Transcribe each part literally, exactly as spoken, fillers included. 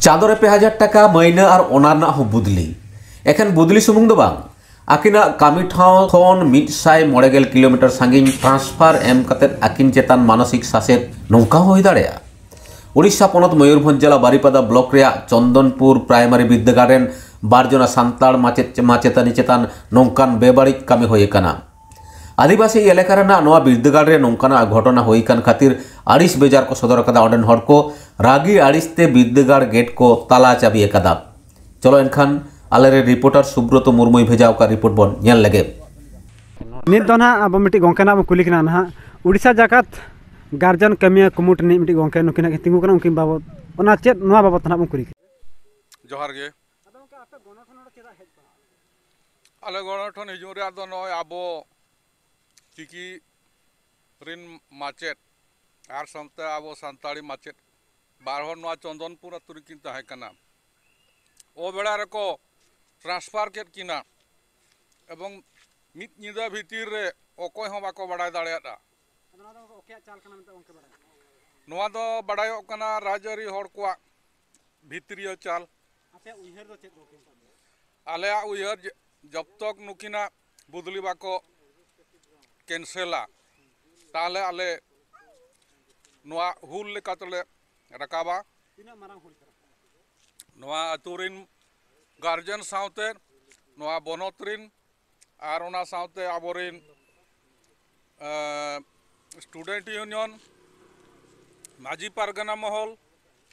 ᱪᱟᱸᱫᱚ ᱨᱮ ᱯᱮ ᱦᱟᱡᱟᱨ ᱴᱟᱠᱟ ᱢᱟᱹᱭᱱᱟᱹ ᱟᱨ ᱚᱱᱟ ᱨᱮᱱᱟᱜ ᱦᱚᱸ ᱵᱚᱫᱞᱤ᱾ ᱮᱠᱷᱮᱱ ᱵᱚᱫᱞᱤ ᱥᱩᱢᱩᱝ ᱫᱚ ᱵᱟᱝ, ᱟᱹᱠᱤᱱᱟᱜ ᱠᱟᱹᱢᱤ ᱴᱷᱟᱶ ᱠᱷᱚᱱ ᱢᱤᱫ ᱥᱟᱭ ᱢᱚᱬᱮ ᱜᱮᱞ ᱠᱤᱞᱳᱢᱤᱴᱟᱨ ᱥᱟᱺᱜᱤᱧ transfer ᱮᱢ ᱠᱟᱛᱮ ᱟᱹᱠᱤᱱ ᱪᱮᱛᱟᱱ ᱢᱟᱱᱚᱥᱤᱠ ᱥᱟᱥᱮᱛ ᱱᱚᱝᱠᱟ ᱦᱚᱸ ᱦᱩᱭ ᱫᱟᱲᱮᱭᱟᱜᱼᱟ᱾ ᱳᱰᱤᱥᱟ ᱯᱚᱱᱚᱛ ᱢᱚᱭᱩᱨᱵᱷᱚᱸᱡᱽ ᱡᱮᱞᱟ ᱵᱟᱨᱤᱯᱟᱫᱟ ᱵᱞᱚᱠ ᱨᱮᱭᱟᱜ ᱪᱚᱱᱫᱚᱱᱯᱩᱨ ᱯᱨᱟᱭᱢᱟᱨᱤ ᱵᱤᱨᱫᱟᱹᱜᱟᱲ ᱨᱮᱱ ᱵᱟᱨ ᱡᱚᱱᱟ ᱥᱟᱱᱛᱟᱲ ᱢᱟᱪᱮᱫ ᱢᱟᱪᱮᱛᱟᱹᱱᱤ ᱪᱮᱛᱟᱱ ᱱᱚᱝᱠᱟᱱ ᱵᱮᱵᱟᱹᱲᱤᱡ ᱠᱟᱹᱢᱤ ᱦᱩᱭ ᱟᱠᱟᱱᱟ᱾ ᱟᱹᱫᱤᱵᱟᱹᱥᱤ ᱮᱞᱟᱠᱟ ᱨᱮᱱᱟᱜ ᱱᱚᱣᱟ ᱵᱤᱨᱫᱟᱹᱜᱟᱲ ᱨᱮ ᱱᱚᱝᱠᱟᱱᱟᱜ ᱜᱷᱚᱴᱚᱱᱟ ᱦᱩᱭ ᱟᱠᱟᱱ ᱠᱷᱟᱹᱛᱤᱨ ᱟᱹᱲᱤᱥ ᱵᱮᱡᱟᱨ ᱠᱚ ᱥᱚᱫᱚᱨ ᱟᱠᱟᱫᱟ ᱚᱸᱰᱮᱱ ᱦᱚᱲ ᱠᱚ᱾ ᱨᱟᱹᱜᱤ ᱟᱹᱲᱤᱥ ᱛᱮ ᱵᱤᱨᱫᱟᱹᱜᱟᱲ ᱜᱮᱴ ᱠᱚ ᱛᱟᱞᱟ ᱪᱟᱹᱵᱤ ᱟᱠᱟᱫᱟ᱾ ᱪᱚᱞᱚ ᱮᱱᱠᱷᱟᱱ ᱟᱞᱮᱨᱮᱱ ᱨᱤᱯᱳᱨᱴᱟᱨ ᱥᱩᱵᱨᱚᱛᱚ ᱢᱩᱨᱢᱩᱭ ᱵᱷᱮᱡᱟ ᱟᱠᱟᱫ ᱨᱤᱯᱳᱨᱴ ᱵᱚᱱ ᱧᱮᱞ ᱞᱮᱜᱮ᱾ ᱱᱤᱛ ᱫᱚ ᱱᱟᱦᱟᱜ ᱟᱵᱚ ᱢᱤᱫᱴᱤᱡ ᱜᱚᱢᱠᱮ ᱱᱟᱦᱟᱜ ᱵᱚᱱ ᱠᱩᱞᱤ ᱠᱟᱱᱟ ᱱᱟᱦᱟᱜ, ᱩᱲᱤᱥᱥᱟ ᱡᱟᱠᱟᱛ ᱜᱟᱨᱡᱮᱱ ᱠᱟᱹᱢᱤᱭᱟᱹ ᱠᱩᱢᱩᱴ ᱨᱤᱱᱤᱡ ᱢᱤᱫᱴᱤᱡ ᱜᱚᱢᱠᱮ ᱱᱩᱠᱤᱱ ᱱᱟᱦᱟᱜ ᱠᱤᱱ ᱛᱤᱸᱜᱩ ᱠᱟᱱᱟ, ᱩᱱᱠᱤᱱ ᱵᱟᱵᱚᱛ ᱚᱱᱟ ᱪᱮᱫ ᱱᱚᱣᱟ ᱵᱟᱵᱚᱛ ᱱᱟᱦᱟᱜ ᱵᱚᱱ ᱠᱩᱞᱤ ᱠᱟᱱᱟ᱾ ᱡᱚᱦᱟᱨ ᱜᱮ᱾ ᱟᱫᱚ ᱜᱚᱢᱠᱮ, ᱟᱯᱮ ᱜᱚᱱᱚᱴᱷᱚᱱ ᱱᱚᱰᱮ ᱪᱮᱫᱟᱜ ᱦᱮᱡ ᱠᱟᱱᱟ? ᱟᱞᱮ ᱜᱚᱱᱚᱴᱷᱚᱱ ᱦᱤᱡᱩᱜ ᱨᱮᱭᱟᱜ ᱫᱚ ᱱᱚᱜᱼᱚᱭ ᱟᱵᱚ ᱪᱤᱠᱤ ᱨᱤᱱ ᱢᱟᱪᱮᱫ ᱟᱨ ᱥᱟᱶᱛᱮ ᱟᱵᱚ ᱥᱟᱱᱛᱟᱲᱤ ᱢᱟᱪᱮᱫ ᱵᱟᱨ ᱦᱚᱲ ᱱᱚᱣᱟ ᱪᱚᱱᱫᱚᱱᱯᱩᱨ ᱟᱹᱛᱩ ᱨᱮᱠᱤᱱ ᱛᱟᱦᱮᱸ ᱠᱟᱱᱟ᱾ ᱚᱵᱮᱲᱟ ᱨᱮᱠᱚ transfer ᱠᱮᱫ ᱠᱤᱱᱟ ᱮᱵᱚᱝ ᱢᱤᱫ ᱧᱤᱫᱟᱹ ᱵᱷᱤᱛᱤᱨ ᱨᱮ ᱚᱠᱚᱭ ᱦᱚᱸ ᱵᱟᱠᱚ ᱵᱟᱲᱟᱭ ᱫᱟᱲᱮᱭᱟᱫᱼᱟ᱾ ᱟᱫᱚ ᱱᱚᱣᱟ ᱫᱚ ᱚᱠᱚᱭᱟᱜ ᱪᱟᱞ ᱠᱟᱱᱟ ᱢᱮᱱᱛᱮ ᱜᱚᱢᱠᱮ ᱵᱟᱲᱟᱭ? ᱱᱚᱣᱟ ᱫᱚ ᱵᱟᱲᱟᱭᱚᱜ ᱠᱟᱱᱟ ᱨᱟᱡᱽᱟᱹᱨᱤ ᱦᱚᱲ ᱠᱚᱣᱟᱜ ᱵᱷᱤᱛᱨᱤᱭᱟᱹ ᱪᱟᱞ᱾ ᱟᱯᱮᱭᱟᱜ ᱩᱭᱦᱟᱹᱨ ᱫᱚ ᱪᱮᱫ ᱜᱚᱢᱠᱮ? ᱟᱞᱮᱭᱟᱜ ᱩᱭᱦᱟᱹᱨ ᱡᱮ, ᱡᱚᱵ ᱛᱚᱠ ᱱᱩᱠᱤᱱᱟᱜ ᱵᱚᱫᱞᱤ ᱵᱟᱠᱚ ᱠᱮᱱᱥᱮᱞᱟ, ᱛᱟᱦᱚᱞᱮ ᱟᱞᱮ ᱱᱚᱣᱟ ᱦᱩᱞ ᱞᱮᱠᱟ ᱛᱮᱞᱮ ᱨᱟᱠᱟᱵᱟ᱾ ᱛᱤᱱᱟᱹᱜ ᱢᱟᱨᱟᱝ ᱦᱩᱞ ᱠᱟᱱᱟ? ᱱᱚᱣᱟ ᱟᱹᱛᱩ ᱨᱤᱱ ᱜᱟᱨᱡᱮᱱ ᱥᱟᱶᱛᱮ ᱱᱚᱣᱟ ᱵᱚᱱᱚᱛ ᱨᱤᱱ ᱟᱨ ᱚᱱᱟ ᱥᱟᱶᱛᱮ ᱟᱵᱚᱨᱤᱱ, ᱮᱸ, student union, ᱢᱟᱹᱡᱷᱤ ᱯᱟᱨᱜᱟᱱᱟ ᱢᱚᱦᱚᱞ,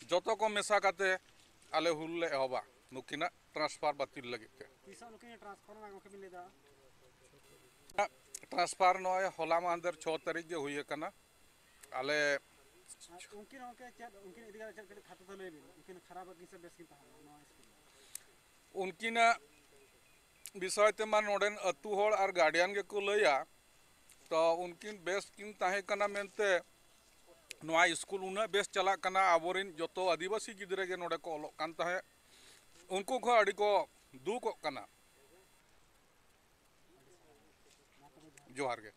ᱡᱚᱛᱚ ᱠᱚ ᱢᱮᱥᱟ ᱠᱟᱛᱮ ᱟᱞᱮ ᱦᱩᱞ ᱞᱮ ᱮᱦᱚᱵᱟ ᱱᱩᱠᱤᱱᱟᱜ transfer ᱵᱟᱹᱛᱤᱞ ᱞᱟᱹᱜᱤᱫ ᱛᱮ᱾ ᱛᱤᱥᱚᱜ ᱱᱩᱠᱤᱱ transfer ᱮᱱᱟ ᱜᱚᱢᱠᱮ ᱵᱤᱱ ᱞᱟᱹᱭ ᱮᱫᱟ? Transfer ᱱᱚᱜᱼᱚᱭ ᱦᱚᱞᱟ ᱢᱟᱦᱫᱮᱨ ᱪᱷᱚ ᱛᱟᱹᱨᱤᱠᱷ ᱜᱮ ᱦᱩᱭ ᱟᱠᱟᱱᱟ᱾ ᱟᱞᱮ ᱟᱨ ᱩᱱᱠᱤᱱ ᱜᱚᱢᱠᱮ ᱪᱮᱫ, ᱩᱱᱠᱤᱱ ᱤᱫᱤ ᱠᱟᱛᱮ ᱪᱮᱫ ᱠᱟᱹᱴᱤᱡ ᱠᱷᱟᱴᱚ ᱛᱮ ᱞᱟᱹᱭ ᱵᱤᱱ, ᱩᱱᱠᱤᱱ ᱠᱷᱟᱨᱟᱯ ᱟᱹᱠᱤᱱ ᱥᱮ ᱵᱮᱥ ᱠᱤᱱ ᱛᱟᱦᱮᱸ ᱞᱮᱱᱟ ᱱᱚᱣᱟ ᱥᱠᱩᱞ ᱨᱮ? ᱩᱱᱠᱤᱱᱟᱜ ᱵᱤᱥᱚᱭ ᱛᱮᱢᱟ ᱱᱚᱰᱮᱱ ᱟᱹᱛᱩ ᱦᱚᱲ ᱟᱨ guardian ᱜᱮᱠᱚ ᱞᱟᱹᱭᱟ, ᱛᱚ ᱩᱱᱠᱤᱱ ᱵᱮᱥ ᱠᱤᱱ ᱛᱟᱦᱮᱸ ᱠᱟᱱᱟ ᱢᱮᱱᱛᱮ ᱱᱚᱣᱟ ᱥᱠᱩᱞ ᱩᱱᱟᱹᱜ ᱵᱮᱥ ᱪᱟᱞᱟᱜ ᱠᱟᱱᱟ, ᱟᱵᱚᱨᱮᱱ ᱡᱚᱛᱚ ᱟᱹᱫᱤᱵᱟᱹᱥᱤ ᱜᱤᱫᱽᱨᱟᱹ ᱜᱮ ᱱᱚᱰᱮ ᱠᱚ ᱚᱞᱚᱜ ᱠᱟᱱ ᱛᱟᱦᱮᱸᱫ, ᱩᱱᱠᱩ ᱠᱚ ᱟᱹᱰᱤ ᱠᱚ ᱫᱩᱠᱚᱜ ᱠᱟᱱᱟ᱾ ᱡᱚᱦᱟᱨ ᱜᱮ᱾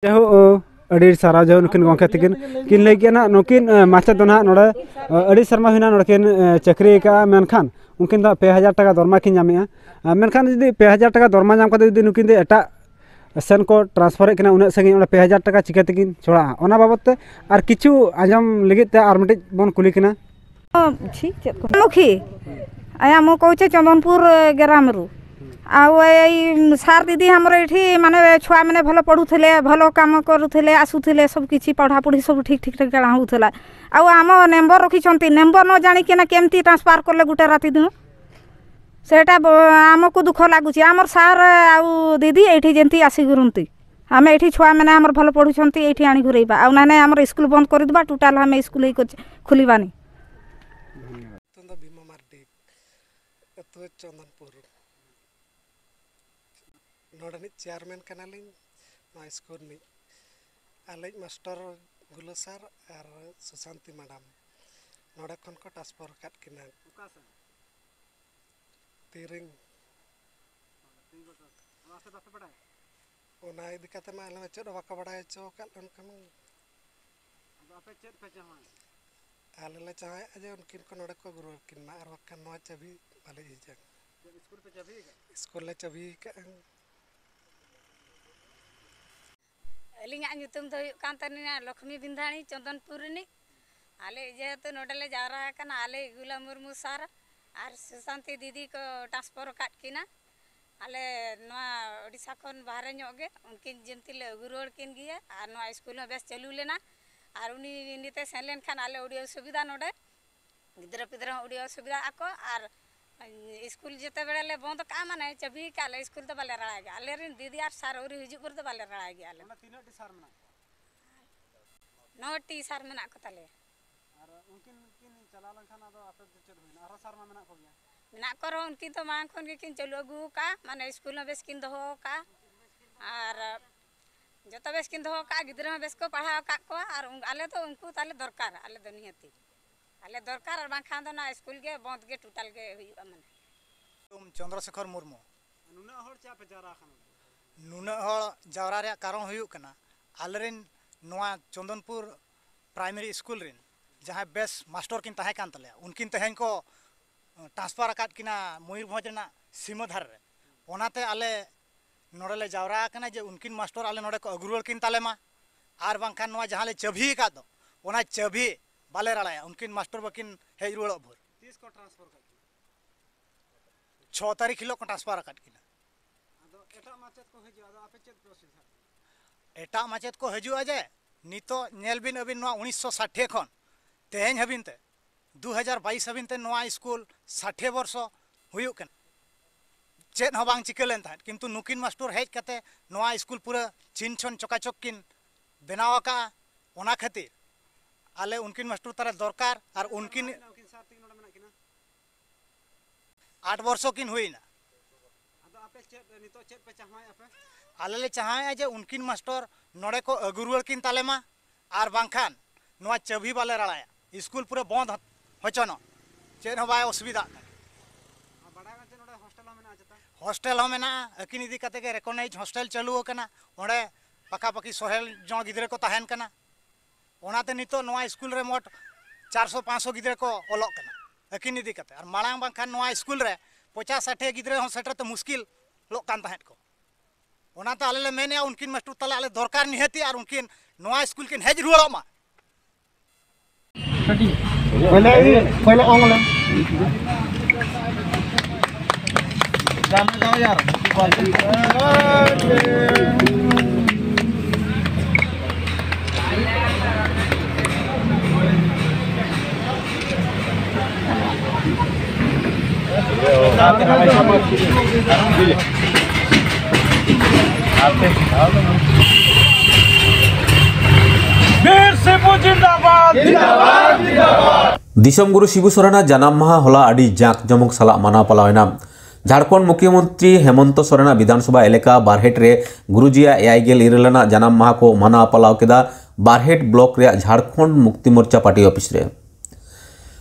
ᱡᱟᱭᱦᱳᱠ, ᱟᱹᱰᱤ ᱥᱟᱨᱦᱟᱣ ᱡᱟᱹᱦᱩ ᱱᱩᱠᱤᱱ ᱜᱚᱢᱠᱮ ᱛᱟᱹᱠᱤᱱ᱾ ᱠᱤᱱ ᱞᱟᱹᱭ ᱠᱮᱜᱼᱟ ᱱᱟᱦᱟᱜ, ᱱᱩᱠᱤᱱ, ᱮ, ᱢᱟᱪᱮᱫ ᱫᱚ ᱱᱟᱦᱟᱜ ᱱᱚᱰᱮ, ᱮ, ᱟᱹᱰᱤ ᱥᱮᱨᱢᱟ ᱦᱩᱭᱱᱟ ᱱᱚᱰᱮ ᱠᱤᱱ, ᱮ, ᱪᱟᱹᱠᱨᱤ ᱟᱠᱟᱫᱼᱟ, ᱢᱮᱱᱠᱷᱟᱱ ᱩᱱᱠᱤᱱ ᱫᱚ ᱯᱮ ᱦᱟᱡᱟᱨ ᱴᱟᱠᱟ ᱫᱚᱨᱢᱟ ᱠᱤᱱ ᱧᱟᱢᱮᱜᱼᱟ᱾ ᱮ, ᱢᱮᱱᱠᱷᱟᱱ ᱡᱩᱫᱤ ᱯᱮ ᱦᱟᱡᱟᱨ ᱴᱟᱠᱟ ᱫᱚᱨᱢᱟ ᱧᱟᱢ ᱠᱟᱛᱮ ᱡᱩᱫᱤ ᱱᱩᱠᱤᱱ ᱫᱚ ᱮᱴᱟᱜ ᱥᱮᱱ ᱠᱚ transferᱮᱫ ᱠᱤᱱᱟ ᱩᱱᱟᱹᱜ ᱥᱟᱺᱜᱤᱧ, ᱚᱸᱰᱮ ᱯᱮ ᱦᱟᱡᱟᱨ ᱴᱟᱠᱟ ᱪᱤᱠᱟᱹ ᱛᱮᱠᱤᱱ ᱪᱷᱚᱲᱟᱜᱼᱟ? ᱚᱱᱟ ᱵᱟᱵᱚᱫ ᱛᱮ ᱟᱨ ᱠᱤᱪᱷᱩ ᱟᱸᱡᱚᱢ ᱞᱟᱹᱜᱤᱫ ᱛᱮ ᱟᱨ ᱢᱤᱫᱴᱤᱡ ᱵᱚᱱ ᱠᱩᱞᱤ ᱠᱤᱱᱟ᱾ ᱚ, ᱪᱷᱤ, ᱪᱮᱫ ᱠᱚ? ᱢᱩᱠᱷᱤ। ଆଜ୍ଞା, ମୁଁ କହୁଛି ଚନ୍ଦନପୁର, ଏ, ଗ୍ରାମରୁ। ଆଉ ଏଇ ସାର୍ ଦିଦି ଆମର ଏଠି, ମାନେ, ଛୁଆମାନେ ଭଲ ପଢ଼ୁଥିଲେ, ଭଲ କାମ କରୁଥିଲେ, ଆସୁଥିଲେ, ସବୁ କିଛି ପଢ଼ାପଢ଼ି ସବୁ ଠିକ୍, ଠିକ୍, ଠିକ୍ ଠାକ୍ ହେଉଥିଲା। ଆଉ ଆମ ମେମ୍ବର ରଖିଛନ୍ତି, ମେମ୍ବର ନ ଜାଣିକିନା କେମିତି ଟ୍ରାନ୍ସଫର କଲେ ଗୋଟେ ରାତି ଦିନ? ସେଇଟା ବ-, ଆମକୁ ଦୁଃଖ ଲାଗୁଛି। ଆମର ସାର୍ ଆଉ ଦିଦି ଏଇଠି ଯେମିତି ଆସିକରନ୍ତି, ଆମେ ଏଇଠି ଛୁଆମାନେ ଆମର ଭଲ ପଢ଼ୁଛନ୍ତି, ଏଇଠି ଆଣି ଘୁରେଇବା। ଆଉ ନହେଲେ ଆମର ସ୍କୁଲ ବନ୍ଦ କରିଦେବା, ଟୋଟାଲ ଆମେ ସ୍କୁଲ ଏଇ ଖୋଲିବାନି। ᱧᱩᱛᱩᱢ ᱫᱚ ᱵᱷᱤᱢᱟ ᱢᱟᱨᱰᱤ, ᱟᱹᱛᱩ ᱪᱚᱱᱫᱚᱱᱯᱩᱨ᱾ ᱱᱚᱰᱮᱱᱤᱡ ᱪᱮᱭᱟᱨᱢᱮᱱ ᱠᱟᱱᱟᱞᱤᱧ ᱱᱚᱣᱟ ᱥᱠᱩᱞ ᱨᱤᱱᱤᱡ᱾ ᱟᱞᱮᱭᱤᱡ ᱢᱟᱥᱴᱟᱨ ᱜᱩᱞᱳ ᱥᱟᱨ ᱟᱨ ᱥᱩᱥᱟᱱᱛᱤ ᱢᱮᱰᱟᱢ ᱱᱚᱰᱮ ᱠᱷᱚᱱ ᱠᱚ ᱴᱨᱟᱱᱥᱯᱷᱟᱨ ᱟᱠᱟᱫ ᱠᱤᱱᱟ᱾ ᱚᱠᱟ ᱥᱮᱱ? ᱛᱤᱨᱤᱝ᱾ ᱛᱤᱨᱤᱝ ᱠᱚ ᱴᱨᱟᱱᱥᱯᱷᱟᱨ᱾ ᱟᱫᱚ ᱟᱯᱮ ᱵᱟᱯᱮ ᱵᱟᱰᱟᱭᱟ? ᱚᱱᱟ ᱤᱫᱤ ᱠᱟᱛᱮ ᱢᱟ ᱟᱞᱮ ᱢᱟ ᱪᱮᱫ ᱦᱚᱸ ᱵᱟᱠᱚ ᱵᱟᱰᱟᱭ ᱦᱚᱪᱚ ᱟᱠᱟᱫ ᱞᱮ ᱚᱱᱠᱟ ᱢᱟ᱾ ᱟᱫᱚ ᱟᱯᱮ ᱪᱮᱫ ᱯᱮ ᱪᱟᱦᱟᱣᱟ? ᱟᱞᱮ ᱞᱮ ᱪᱟᱦᱟᱣᱮᱫᱼᱟ ᱡᱮ ᱩᱱᱠᱤᱱ ᱠᱚ ᱱᱚᱰᱮ ᱠᱚ ᱨᱩᱣᱟᱹᱲ ᱠᱤᱱ ᱢᱟ, ᱟᱨ ᱵᱟᱠᱷᱟᱱ ᱱᱚᱣᱟ ᱪᱟᱹᱵᱤ ᱵᱟᱞᱮ ᱤᱭᱟᱹᱭᱟ᱾ ᱪᱮᱫ ᱥᱠᱩᱞ ᱯᱮ ᱪᱟᱹᱵᱤ ᱟᱠᱟᱫᱼᱟ? ᱥᱠᱩᱞ ᱞᱮ ᱪᱟᱹᱵᱤ ᱟᱠᱟᱫᱼᱟ᱾ ᱟᱹᱞᱤᱧᱟᱜ ᱧᱩᱛᱩᱢ ᱫᱚ ᱦᱩᱭᱩᱜ ᱠᱟᱱ ᱛᱟᱹᱞᱤᱧᱟ ᱞᱚᱠᱷᱢᱤ ᱵᱤᱱᱫᱷᱟᱱᱤ, ᱪᱚᱱᱫᱚᱱᱯᱩᱨ ᱨᱤᱱᱤᱡ᱾ ᱟᱞᱮ ᱡᱮᱦᱮᱛᱩ ᱱᱚᱰᱮ ᱞᱮ ᱡᱟᱣᱨᱟ ᱟᱠᱟᱱᱟ, ᱟᱞᱮ ᱜᱩᱞᱟ ᱢᱩᱨᱢᱩ ᱥᱟᱨ ᱟᱨ ᱥᱩᱥᱟᱱᱛᱤ ᱫᱤᱫᱤ ᱠᱚ ᱴᱨᱟᱱᱥᱯᱷᱟᱨ ᱟᱠᱟᱫ ᱠᱤᱱᱟ᱾ ᱟᱞᱮ ᱱᱚᱣᱟ ᱳᱰᱤᱥᱟ ᱠᱷᱚᱱ ᱵᱟᱦᱨᱮ ᱧᱚᱜ ᱜᱮ, ᱩᱱᱠᱤᱱ ᱡᱤᱢᱛᱤ ᱞᱮ ᱟᱹᱜᱩ ᱨᱩᱣᱟᱹᱲ ᱠᱤᱱ ᱜᱮᱭᱟ᱾ ᱟᱨ ᱱᱚᱣᱟ ᱥᱠᱩᱞ ᱦᱚᱸ ᱵᱮᱥ ᱪᱟᱹᱞᱩ ᱞᱮᱱᱟ, ᱟᱨ ᱩᱱᱤ ᱱᱤᱛᱮ ᱥᱮᱱ ᱞᱮᱱᱠᱷᱟᱱ ᱟᱞᱮ ᱟᱹᱰᱤ ᱚᱥᱩᱵᱤᱫᱷᱟ ᱱᱚᱰᱮ᱾ ᱜᱤᱫᱽᱨᱟᱹ ᱯᱤᱫᱽᱨᱟᱹ ᱦᱚᱸ ᱟᱹᱰᱤ ᱚᱥᱩᱵᱤᱫᱷᱟᱜ ᱟᱠᱚ᱾ ᱟᱨ ᱥᱠᱩᱞ ᱡᱮᱛᱮ ᱵᱮᱲᱟ ᱞᱮ ᱵᱚᱱᱫ ᱠᱟᱜᱼᱟ, ᱢᱟᱱᱮ ᱪᱟᱹᱵᱤ ᱠᱟᱜᱼᱟ ᱞᱮ, ᱥᱠᱩᱞ ᱫᱚ ᱵᱟᱞᱮ ᱨᱟᱲᱟᱭ ᱜᱮᱭᱟ᱾ ᱟᱞᱮᱨᱮᱱ ᱫᱤᱫᱤ ᱟᱨ ᱥᱟᱨ ᱟᱹᱣᱨᱤ ᱦᱤᱡᱩᱜ ᱵᱷᱳᱨ ᱫᱚ ᱵᱟᱞᱮ ᱨᱟᱲᱟᱭ ᱜᱮᱭᱟ ᱟᱞᱮ᱾ ᱚᱸᱰᱮ ᱛᱤᱱᱟᱹᱜ ᱴᱤ ᱥᱟᱨ ᱢᱮᱱᱟᱜ ᱠᱚᱣᱟ? ᱱᱚ ᱴᱤ ᱥᱟᱨ ᱢᱮᱱᱟᱜ ᱠᱚ ᱛᱟᱞᱮᱭᱟ᱾ ᱟᱨ ᱩᱱᱠᱤᱱ ᱠᱤᱱ ᱪᱟᱞᱟᱣ ᱞᱮᱱᱠᱷᱟᱱ ᱟᱫᱚ ᱟᱯᱮ ᱫᱚ ᱪᱮᱫ ᱦᱩᱭᱱᱟ? ᱟᱨᱦᱚᱸ ᱥᱟᱨ ᱢᱟ ᱢᱮᱱᱟᱜ ᱠᱚᱜᱮᱭᱟ᱾ ᱢᱮᱱᱟᱜ ᱠᱚ ᱨᱮᱦᱚᱸ ᱩᱱᱠᱤᱱ ᱫᱚ ᱢᱟᱲᱟᱝ ᱠᱷᱚᱱ ᱜᱮᱠᱤᱱ ᱪᱟᱹᱞᱩ ᱟᱹᱜᱩ ᱟᱠᱟᱫᱼᱟ, ᱢᱟᱱᱮ ᱥᱠᱩᱞ ᱦᱚᱸ ᱵᱮᱥ ᱠᱤᱱ ᱫᱚᱦᱚ ᱟᱠᱟᱫᱼᱟ᱾ ᱟᱨ ᱡᱚᱛᱚ ᱵᱮᱥ ᱠᱤᱱ ᱫᱚᱦᱚ ᱟᱠᱟᱫᱼᱟ, ᱜᱤᱫᱽᱨᱟᱹ ᱦᱚᱸ ᱵᱮᱥ ᱠᱚ ᱯᱟᱲᱦᱟᱣ ᱟᱠᱟᱫ ᱠᱚᱣᱟ᱾ ᱟᱨ ᱩᱱ-, ᱟᱞᱮ ᱫᱚ ᱩᱱᱠᱩ ᱛᱟᱞᱮ ᱫᱚᱨᱠᱟᱨ, ᱟᱞᱮ ᱫᱚ ᱱᱤᱦᱟᱹᱛᱤ ᱟᱞᱮ ᱫᱚᱨᱠᱟᱨ, ᱟᱨ ᱵᱟᱝᱠᱷᱟᱱ ᱫᱚ ᱱᱚᱣᱟ ᱥᱠᱩᱞ ᱜᱮ ᱵᱚᱱᱫ ᱜᱮ ᱴᱳᱴᱟᱞ ᱜᱮ ᱦᱩᱭᱩᱜᱼᱟ ᱢᱟᱱᱮ᱾ ᱪᱚᱱᱫᱨᱚᱥᱮᱠᱷᱚᱨ ᱢᱩᱨᱢᱩ᱾ ᱱᱩᱱᱟᱹᱜ ᱦᱚᱲ ᱪᱮᱫᱟᱜ ᱯᱮ ᱡᱟᱣᱨᱟ ᱟᱠᱟᱱᱟ? ᱱᱩᱱᱟᱹᱜ ᱦᱚᱲ ᱡᱟᱣᱨᱟ ᱨᱮᱭᱟᱜ ᱠᱟᱨᱚᱱ ᱦᱩᱭᱩᱜ ᱠᱟᱱᱟ, ᱟᱞᱮᱨᱮᱱ ᱱᱚᱣᱟ ᱪᱚᱱᱫᱚᱱᱯᱩᱨ ᱯᱨᱟᱭᱢᱟᱨᱤ ᱥᱠᱩᱞ ᱨᱮᱱ ᱡᱟᱦᱟᱸᱭ ᱵᱮᱥ ᱢᱟᱥᱴᱚᱨ ᱠᱤᱱ ᱛᱟᱦᱮᱸ ᱠᱟᱱ ᱛᱟᱞᱮᱭᱟ, ᱩᱱᱠᱤᱱ ᱛᱮᱦᱮᱧ ᱠᱚ ᱴᱨᱟᱱᱥᱯᱷᱟᱨ ᱟᱠᱟᱫ ᱠᱤᱱᱟ ᱢᱚᱭᱩᱨᱵᱷᱚᱸᱡᱽ ᱨᱮᱱᱟᱜ ᱥᱤᱢᱟᱹ ᱫᱷᱟᱨᱮ ᱨᱮ᱾ ᱚᱱᱟᱛᱮ ᱟᱞᱮ ᱱᱚᱰᱮ ᱞᱮ ᱡᱟᱣᱨᱟ ᱟᱠᱟᱱᱟ ᱡᱮ ᱩᱱᱠᱤᱱ ᱢᱟᱥᱴᱚᱨ ᱟᱞᱮ ᱱᱚᱰᱮ ᱠᱚ ᱟᱹᱜᱩ ᱨᱩᱣᱟᱹᱲ ᱠᱤᱱ ᱛᱟᱞᱮ ᱢᱟ, ᱟᱨ ᱵᱟᱝᱠᱷᱟᱱ ᱱᱚᱣᱟ ᱡᱟᱦᱟᱸ ᱞᱮ ᱪᱟᱹᱵᱷᱤ ᱟᱠᱟᱫ ᱫᱚ, ᱚᱱᱟ ᱪᱟᱹᱵᱷᱤ ᱵᱟᱞᱮ ᱨᱟᱲᱟᱭᱟ᱾ ᱩᱱᱠᱤᱱ ᱢᱟᱥᱴᱚᱨ ᱵᱟᱹᱠᱤᱱ ᱦᱮᱡ ᱨᱩᱣᱟᱹᱲᱚᱜ ᱵᱷᱳᱨ᱾ ᱛᱤᱥ ᱠᱚ ᱴᱨᱟᱱᱥᱯᱷᱟᱨ ᱠᱟᱜ ᱠᱤᱱᱟ? ᱪᱷᱚ ᱛᱟᱹᱨᱤᱠᱷ ᱦᱤᱞᱳᱜ ᱠᱚ ᱴᱨᱟᱱᱥᱯᱷᱟᱨ ᱟᱠᱟᱫ ᱠᱤᱱᱟ᱾ ᱟᱫᱚ ᱮᱴᱟᱜ ᱢᱟᱪᱮᱫ ᱠᱚ ᱦᱤᱡᱩᱜᱼᱟ, ᱟᱫᱚ ᱟᱯᱮ ᱪᱮᱫ ᱯᱮ ᱚᱥᱩᱵᱤᱫᱷᱟᱜ ᱠᱟᱱᱟ? ᱮᱴᱟᱜ ᱢᱟᱪᱮᱫ ᱠᱚ ᱦᱤᱡᱩᱜᱼᱟ ᱡᱮ, ᱱᱤᱛᱚᱜ ᱧᱮᱞ ᱵᱤᱱ ᱟᱹᱵᱤᱱ, ᱱᱚᱣᱟ ᱩᱱᱤᱥᱥᱚ ᱥᱟᱴᱷᱮ ᱠᱷᱚᱱ ᱛᱮᱦᱮᱧ ᱦᱟᱹᱵᱤᱡ ᱛᱮ, ᱫᱩ ᱦᱟᱡᱟᱨ ᱵᱟᱭᱤᱥ ᱦᱟᱹᱵᱤᱡ ᱛᱮ ᱱᱚᱣᱟ ᱥᱠᱩᱞ ᱥᱟᱴᱷᱮ ᱵᱚᱨᱥᱚ ᱦᱩᱭᱩᱜ ᱠᱟᱱᱟ, ᱪᱮᱫ ᱦᱚᱸ ᱵᱟᱝ ᱪᱤᱠᱟᱹ ᱞᱮᱱ ᱛᱟᱦᱮᱸᱫ, ᱠᱤᱱᱛᱩ ᱱᱩᱠᱤᱱ ᱢᱟᱥᱴᱚᱨ ᱦᱮᱡ ᱠᱟᱛᱮ ᱱᱚᱣᱟ ᱥᱠᱩᱞ ᱯᱩᱨᱟᱹ ᱪᱷᱤᱱ ᱪᱷᱚᱱ ᱪᱚᱠᱟᱪᱚᱠ ᱠᱤᱱ ᱵᱮᱱᱟᱣ ᱟᱠᱟᱫᱼᱟ᱾ ᱚᱱᱟ ᱠᱷᱟᱹᱛᱤᱨ ᱟᱞᱮ ᱩᱱᱠᱤᱱ ᱢᱟᱥᱴᱚᱨ ᱛᱟᱞᱮ ᱫᱚᱨᱠᱟᱨ, ᱟᱨ ᱩᱱᱠᱤᱱ ᱩᱱᱠᱤᱱ ᱥᱟᱨ ᱛᱮᱜᱮ ᱱᱚᱰᱮ ᱢᱮᱱᱟᱜ ᱠᱤᱱᱟ᱾ ᱟᱴ ᱵᱚᱨᱥᱚ ᱠᱤᱱ ᱦᱩᱭᱱᱟ᱾ ᱟᱫᱚ ᱟᱯᱮ ᱪᱮᱫ, ᱱᱤᱛᱚᱜ ᱪᱮᱫ ᱯᱮ ᱪᱟᱦᱟᱣᱮᱫᱼᱟ ᱯᱮ? ᱟᱞᱮ ᱞᱮ ᱪᱟᱦᱟᱣᱮᱫᱼᱟ ᱡᱮ ᱩᱱᱠᱤᱱ ᱢᱟᱥᱴᱚᱨ ᱱᱚᱰᱮ ᱠᱚ ᱟᱹᱜᱩ ᱨᱩᱣᱟᱹᱲ ᱠᱤᱱ ᱛᱟᱞᱮ ᱢᱟ, ᱟᱨ ᱵᱟᱝᱠᱷᱟᱱ ᱱᱚᱣᱟ ᱪᱟᱹᱵᱷᱤ ᱵᱟᱞᱮ ᱨᱟᱲᱟᱭᱟ, ᱥᱠᱩᱞ ᱯᱩᱨᱟᱹ ᱵᱚᱱᱫ ᱦᱚᱪᱚᱱᱚᱜ, ᱪᱮᱫ ᱦᱚᱸ ᱵᱟᱭ ᱚᱥᱩᱵᱤᱫᱷᱟᱜ ᱠᱟᱱᱟ᱾ ᱟᱨ ᱵᱟᱰᱟᱭ ᱠᱟᱱ ᱪᱮ ᱱᱚᱰᱮ ᱦᱳᱥᱴᱮᱞ ᱦᱚᱸ ᱢᱮᱱᱟᱜᱼᱟ ᱪᱮᱛᱟ? ᱦᱳᱥᱴᱮᱞ ᱦᱚᱸ ᱢᱮᱱᱟᱜᱼᱟ, ᱟᱹᱠᱤᱱ ᱤᱫᱤ ᱠᱟᱛᱮ ᱜᱮ ᱨᱮᱠᱚᱜᱱᱟᱭᱤᱡᱽ ᱦᱳᱥᱴᱮᱞ ᱪᱟᱹᱞᱩ ᱟᱠᱟᱱᱟ, ᱚᱸᱰᱮ ᱯᱟᱠᱟᱯᱟᱠᱤ ᱥᱚᱦᱮᱞ ᱡᱚᱱ ᱜᱤᱫᱽᱨᱟᱹ ᱠᱚ ᱛᱟᱦᱮᱱ ᱠᱟᱱᱟ᱾ ᱚᱱᱟᱛᱮ ᱱᱤᱛᱚᱜ ᱱᱚᱣᱟ ᱥᱠᱩᱞ ᱨᱮ ᱢᱳᱴ ᱪᱟᱨᱥᱚ ᱯᱟᱸᱪᱥᱚ ᱜᱤᱫᱽᱨᱟᱹ ᱠᱚ ᱚᱞᱚᱜ ᱠᱟᱱᱟ ᱟᱹᱠᱤᱱ ᱤᱫᱤ ᱠᱟᱛᱮ, ᱟᱨ ᱢᱟᱲᱟᱝ ᱵᱟᱝᱠᱷᱟᱱ ᱱᱚᱣᱟ ᱥᱠᱩᱞ ᱨᱮ ᱯᱚᱪᱟᱥ ᱥᱟᱴᱷᱮ ᱜᱤᱫᱽᱨᱟᱹ ᱦᱚᱸ ᱥᱮᱴᱮᱨ ᱛᱮ ᱢᱩᱥᱠᱤᱞᱚᱜ ᱠᱟᱱ ᱛᱟᱦᱮᱸᱫ ᱠᱚ᱾ ᱚᱱᱟᱛᱮ ᱟᱞᱮ ᱞᱮ ᱢᱮᱱᱮᱫᱼᱟ ᱩᱱᱠᱤᱱ ᱢᱟᱥᱴᱚᱨ ᱛᱟᱞᱮ ᱟᱞᱮ ᱫᱚᱨᱠᱟᱨ ᱱᱤᱦᱟᱹᱛᱤ, ᱟᱨ ᱩᱱᱠᱤᱱ ᱱᱚᱣᱟ ᱥᱠᱩᱞ ᱠᱤᱱ ᱦᱮᱡ ᱨᱩᱣᱟᱹᱲᱚᱜ ᱢᱟ᱾ ᱯᱟᱦᱞᱮ, ᱯᱟᱦᱞᱮ ᱚᱝ ᱞᱮ᱾ ᱵᱤᱨ ᱥᱤᱵᱩ ᱡᱤᱱᱫᱟᱵᱟᱫ᱾ ᱫᱤᱥᱚᱢ ᱜᱩᱨᱩ ᱥᱤᱵᱩ ᱥᱚᱨᱮᱱᱟᱜ ᱡᱟᱱᱟᱢ ᱢᱟᱦᱟ ᱦᱚᱞᱟ ᱟᱹᱰᱤ ᱡᱟᱸᱠ ᱡᱚᱢᱚᱠ ᱥᱟᱞᱟᱜ ᱢᱟᱱᱟᱣ ᱯᱟᱞᱟᱣ ᱮᱱᱟ᱾ ᱡᱷᱟᱲᱠᱷᱚᱸᱰ ᱢᱩᱠᱷᱭᱚᱢᱚᱱᱛᱨᱤ ᱦᱮᱢᱚᱱᱛᱚ ᱥᱚᱨᱮᱱᱟᱜ ᱵᱤᱫᱷᱟᱱᱥᱚᱵᱷᱟ ᱮᱞᱟᱠᱟ ᱵᱟᱨᱦᱮᱴ ᱨᱮ ᱜᱩᱨᱩᱡᱤᱭᱟᱜ ᱮᱭᱟᱭ ᱜᱮᱞ ᱤᱨᱟᱹᱞ ᱟᱱᱟᱜ ᱡᱟᱱᱟᱢ ᱢᱟᱦᱟ ᱠᱚ ᱢᱟᱱᱟᱣ ᱯᱟᱞᱟᱣ ᱠᱮᱫᱟ ᱵᱟᱨᱦᱮᱴ ᱵᱞᱚᱠ ᱨᱮᱭᱟᱜ ᱡᱷᱟᱲᱠᱷᱚᱸᱰ ᱢᱩᱠᱛᱤ ᱢᱳᱨᱪᱟ ᱯᱟᱨᱴᱤ ᱚᱯᱷᱤᱥ ᱨᱮ᱾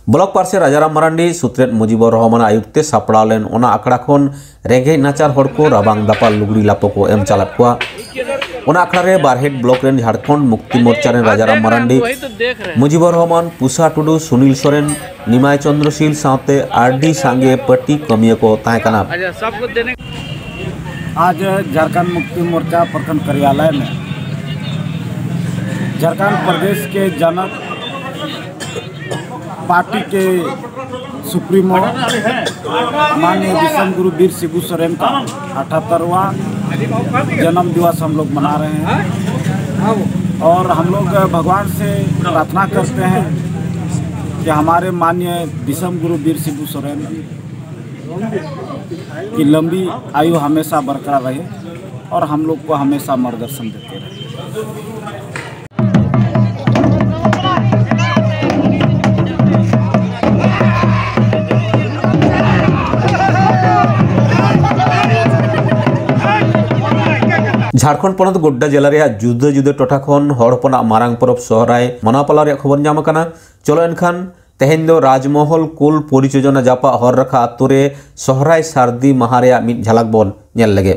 ᱵᱞᱚᱠ ᱯᱟᱨᱥᱮ ᱨᱟᱡᱟᱨᱟᱢ ᱢᱟᱨᱟᱱᱰᱤ ᱥᱩᱛᱨᱮᱛ ᱢᱩᱡᱤᱵᱩᱨ ᱨᱚᱦᱢᱟᱱᱟᱜ ᱟᱭᱩᱨ ᱛᱮ ᱥᱟᱯᱲᱟᱣ ᱞᱮᱱ ᱚᱱᱟ ᱟᱠᱷᱲᱟ ᱠᱷᱚᱱ ᱨᱮᱸᱜᱮᱡ ᱱᱟᱪᱟᱨ ᱦᱚᱲ ᱠᱚ ᱨᱟᱵᱟᱝ ᱫᱟᱯᱟᱞ ᱞᱩᱜᱽᱲᱤ ᱞᱟᱯᱚ ᱠᱚ ᱮᱢ ᱪᱟᱞᱟᱫ ᱠᱚᱣᱟ᱾ ᱚᱱᱟ ᱟᱠᱷᱲᱟ ᱨᱮ ᱵᱟᱨᱦᱮᱴ ᱵᱞᱚᱠ ᱨᱮᱱ ᱡᱷᱟᱲᱠᱷᱚᱸᱰ ᱢᱩᱠᱛᱤ ᱢᱳᱨᱪᱟ ᱨᱮᱱ ᱨᱟᱡᱟᱨᱟᱢ ᱢᱟᱨᱟᱱᱰᱤ, ᱢᱩᱡᱤᱵᱩᱨ ᱨᱚᱦᱢᱟᱱ, ᱯᱩᱥᱟ ᱴᱩᱰᱩ, ᱥᱩᱱᱤᱞ ᱥᱚᱨᱮᱱ, ᱱᱤᱢᱟᱭ ᱪᱚᱸᱫᱽᱨᱚᱥᱤᱞ ᱥᱟᱶᱛᱮ ᱟᱹᱰᱤ ᱥᱟᱸᱜᱮ ᱯᱟᱹᱴᱤ ᱠᱟᱹᱢᱤᱭᱟᱹ ᱠᱚ ᱛᱟᱦᱮᱸ ᱠᱟᱱᱟ᱾ आज झारखंड मुक्ति मोर्चा प्रखंड कार्यालय में झारखंड प्रदेश के जनक पार्टी के सुप्रीमो माननीय विश्वम गुरु वीर शिबू सोरेन का अठहत्तरवां जन्म दिवस हम लोग मना रहे हैं और हम लोग भगवान से प्रार्थना करते हैं कि हमारे माननीय विश्वम गुरु वीर शिबू सोरेन की लंबी आयु हमेशा बरकरार रहे और हम लोग को हमेशा मार्गदर्शन देते रहे। ᱡᱷᱟᱲᱠᱷᱚᱸᱰ ᱯᱚᱱᱚᱛ ᱜᱳᱰᱰᱟ ᱡᱮᱞᱟ ᱨᱮᱭᱟᱜ ᱡᱩᱫᱟᱹ ᱡᱩᱫᱟᱹ ᱴᱚᱴᱷᱟ ᱠᱷᱚᱱ ᱦᱚᱲ ᱦᱚᱯᱚᱱᱟᱜ ᱢᱟᱨᱟᱝ ᱯᱚᱨᱚᱵᱽ ᱥᱚᱦᱨᱟᱭ ᱢᱟᱱᱟᱣ ᱯᱟᱞᱟᱣ ᱨᱮᱭᱟᱜ ᱠᱷᱚᱵᱚᱨ ᱧᱟᱢ ᱟᱠᱟᱱᱟ᱾ ᱪᱚᱞᱚ ᱮᱱᱠᱷᱟᱱ ᱛᱮᱦᱮᱧ ᱫᱚ ᱨᱟᱡᱽᱢᱚᱦᱚᱞ ᱠᱩᱞ ᱯᱚᱨᱤᱪᱳᱡᱚᱱᱟ ᱡᱟᱯᱟᱜ ᱦᱚᱨ ᱨᱟᱠᱷᱟ ᱟᱛᱳ ᱨᱮ ᱥᱚᱦᱨᱟᱭ ᱥᱟᱹᱨᱫᱤ ᱢᱟᱦᱟ ᱨᱮᱭᱟᱜ ᱢᱤᱫ ᱡᱷᱟᱞᱟᱠ ᱵᱚᱱ ᱧᱮᱞ ᱞᱮᱜᱮ᱾